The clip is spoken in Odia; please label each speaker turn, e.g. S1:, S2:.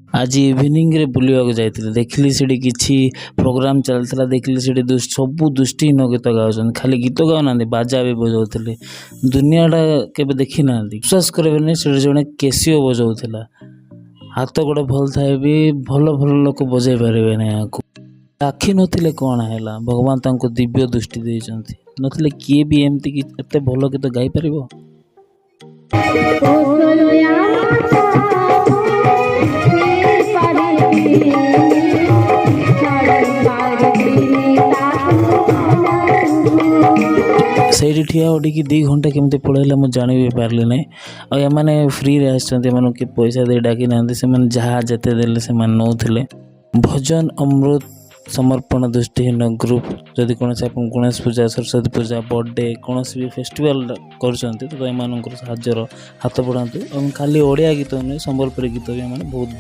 S1: ଆଜି ଇଭିନିଂରେ ବୁଲିବାକୁ ଯାଇଥିଲି, ଦେଖିଲି ସେଠି କିଛି ପ୍ରୋଗ୍ରାମ୍ ଚାଲିଥିଲା। ଦେଖିଲି ସେଠି ସବୁ ଦୃଷ୍ଟିହୀନ ଗୀତ ଗାଉଛନ୍ତି। ଖାଲି ଗୀତ ଗାଉନାହାନ୍ତି, ବାଜା ବି ବଜାଉଥିଲେ। ଦୁନିଆଟା କେବେ ଦେଖିନାହାନ୍ତି। ବିଶ୍ୱାସ କରିବେନି, ସେଠି ଜଣେ କ୍ୟାସିଓ ବଜାଉଥିଲା। ହାତ ଗୋଡ଼ ଭଲ ଥାଏ ବି ଭଲ ଭଲ ଲୋକ ବଜାଇ ପାରିବେନି ଏହାକୁ। ଆଖି ନଥିଲେ କ'ଣ ହେଲା, ଭଗବାନ ତାଙ୍କୁ ଦିବ୍ୟ ଦୃଷ୍ଟି ଦେଇଛନ୍ତି। ନଥିଲେ କିଏ ବି ଏମିତି କି ଏତେ ଭଲ ଗୀତ ଗାଇପାରିବ?
S2: କୋଶଲ ପାରିବିନି, ଛାଡ଼ି ପାରିବିନି ତାକୁ।
S1: ସେଇଠି ଠିଆ ଉଠିକି 2 ଘଣ୍ଟା କେମିତି ପଳେଇଲା, ମୁଁ ଜାଣି ବି ପାରିଲି ନାହିଁ। ଆଉ ଏମାନେ ଫ୍ରିରେ ଆସିଛନ୍ତି, ଏମାନଙ୍କୁ କିଏ ପଇସା ଦେଇ ଡାକି ନାହାନ୍ତି। ସେମାନେ ଯାହା ଯେତେ ଦେଲେ ସେମାନେ ନେଉଥିଲେ। ଭଜନ ଅମୃତ ସମର୍ପଣ ଦୃଷ୍ଟିହୀନ ଗ୍ରୁପ୍, ଯଦି କୌଣସି ଆପଣ ଗଣେଶ ପୂଜା, ସରସ୍ୱତୀ ପୂଜା, ବର୍ଥଡ଼େ, କୌଣସି ବି ଫେଷ୍ଟିଭାଲ୍ କରୁଛନ୍ତି, ତ ଏମାନଙ୍କର ସାହାଯ୍ୟର ହାତ ବଢ଼ାନ୍ତୁ। ଏବଂ ଖାଲି ଓଡ଼ିଆ ଗୀତ ନୁହେଁ, ସମ୍ବଲପୁରୀ ଗୀତ ବି ଏମାନେ ବହୁତ ବଢ଼ିଆ